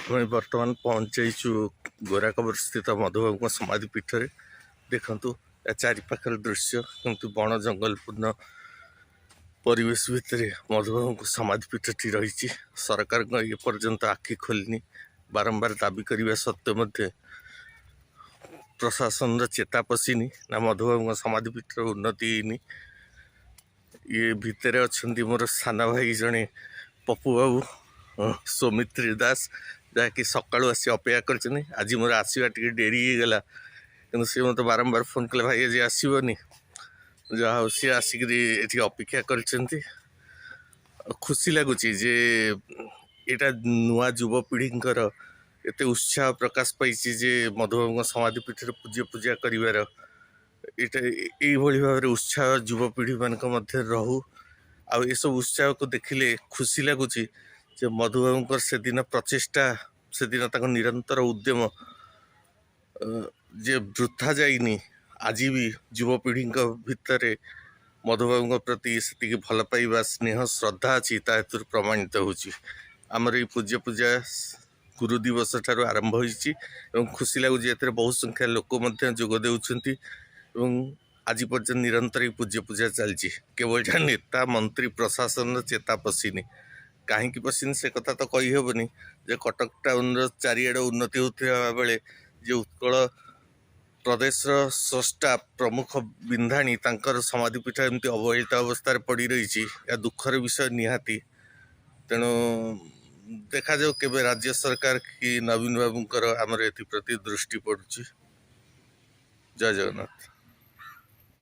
ଆମେ ବର୍ତ୍ତମାନ ପହଞ୍ଚାଇଛୁ ଗୋରାକବର ସ୍ଥିତ ମଧୁବାବୁଙ୍କ ସମାଧି ପୀଠରେ। ଦେଖନ୍ତୁ ଏ ଚାରିପାଖର ଦୃଶ୍ୟ, କିନ୍ତୁ ବଣ ଜଙ୍ଗଲପୂର୍ଣ୍ଣ ପରିବେଶ ଭିତରେ ମଧୁବାବୁଙ୍କ ସମାଧି ପୀଠଟି ରହିଛି। ସରକାରଙ୍କ ଏ ପର୍ଯ୍ୟନ୍ତ ଆଖି ଖୋଲିନି। ବାରମ୍ବାର ଦାବି କରିବା ସତ୍ତ୍ୱେ ମଧ୍ୟ ପ୍ରଶାସନର ଚେତା ପଶିନି ନା ମଧୁବାବୁଙ୍କ ସମାଧି ପୀଠର ଉନ୍ନତି ହେଇନି। ଇଏ ଭିତରେ ଅଛନ୍ତି ମୋର ସାନ ଭାଇ ଜଣେ ପପୁ ବାବୁ, ସୌମିତ୍ରୀ ଦାସ, ଯାହାକି ସକାଳୁ ଆସି ଅପେକ୍ଷା କରିଛନ୍ତି। ଆଜି ମୋର ଆସିବା ଟିକେ ଡେରି ହେଇଗଲା, କିନ୍ତୁ ସେ ମୋତେ ବାରମ୍ବାର ଫୋନ୍ କଲେ, "ଭାଇ, ଆଜି ଆସିବନି?" ଯାହା ହଉ, ସିଏ ଆସିକିରି ଏଠି ଅପେକ୍ଷା କରିଛନ୍ତି। ଆଉ ଖୁସି ଲାଗୁଛି ଯେ ଏଇଟା ନୂଆ ଯୁବପିଢ଼ିଙ୍କର ଏତେ ଉତ୍ସାହ ପ୍ରକାଶ ପାଇଛି ଯେ ମଧୁବାବୁଙ୍କ ସମାଧି ପୀଠରେ ପୂଜ୍ୟ ପୂଜା କରିବାର। ଏଇଟା ଏଇଭଳି ଭାବରେ ଉତ୍ସାହ ଯୁବପିଢ଼ିମାନଙ୍କ ମଧ୍ୟରେ ରହୁ। ଆଉ ଏସବୁ ଉତ୍ସାହକୁ ଦେଖିଲେ ଖୁସି ଲାଗୁଛି ଯେ ମଧୁବାବୁଙ୍କର ସେଦିନ ପ୍ରଚେଷ୍ଟା, ସେଦିନ ତାଙ୍କ ନିରନ୍ତର ଉଦ୍ୟମ ଯେ ବୃଥା ଯାଇନି। ଆଜି ବି ଯୁବପିଢ଼ିଙ୍କ ଭିତରେ ମଧୁବାବୁଙ୍କ ପ୍ରତି ସେତିକି ଭଲ ପାଇବା, ସ୍ନେହ, ଶ୍ରଦ୍ଧା ଅଛି, ତା ଏଥିରୁ ପ୍ରମାଣିତ ହେଉଛି। ଆମର ଏଇ ପୂଜ୍ୟ ପୂଜା ଗୁରୁ ଦିବସ ଠାରୁ ଆରମ୍ଭ ହୋଇଛି ଏବଂ ଖୁସି ଲାଗୁଛି, ଏଥିରେ ବହୁ ସଂଖ୍ୟାରେ ଲୋକ ମଧ୍ୟ ଯୋଗ ଦେଉଛନ୍ତି ଏବଂ ଆଜି ପର୍ଯ୍ୟନ୍ତ ନିରନ୍ତର ଏଇ ପୂଜ୍ୟ ପୂଜା ଚାଲିଛି। କେବଳ ଯାହା ନେତା, ମନ୍ତ୍ରୀ, ପ୍ରଶାସନର ଚେତା ପଶିନି। କାହିଁକି ପଶିନି, ସେ କଥା ତ କହିହେବନି ଯେ କଟକ ଟାଉନର ଚାରିଆଡ଼େ ଉନ୍ନତି ହେଉଥିବା ବେଳେ ଯେ ଉତ୍କଳ ପ୍ରଦେଶର ସ୍ରଷ୍ଟା, ପ୍ରମୁଖ ବିନ୍ଧାଣୀ, ତାଙ୍କର ସମାଧିପୀଠ ଏମିତି ଅବହେଳିତ ଅବସ୍ଥାରେ ପଡ଼ି ରହିଛି, ଏହା ଦୁଃଖର ବିଷୟ ନିହାତି। ତେଣୁ ଦେଖାଯାଉ କେବେ ରାଜ୍ୟ ସରକାର କି ନବୀନ ବାବୁଙ୍କର ଆମର ଏଥିପ୍ରତି ଦୃଷ୍ଟି ପଡ଼ୁଛି। ଜୟ ଜଗନ୍ନାଥ।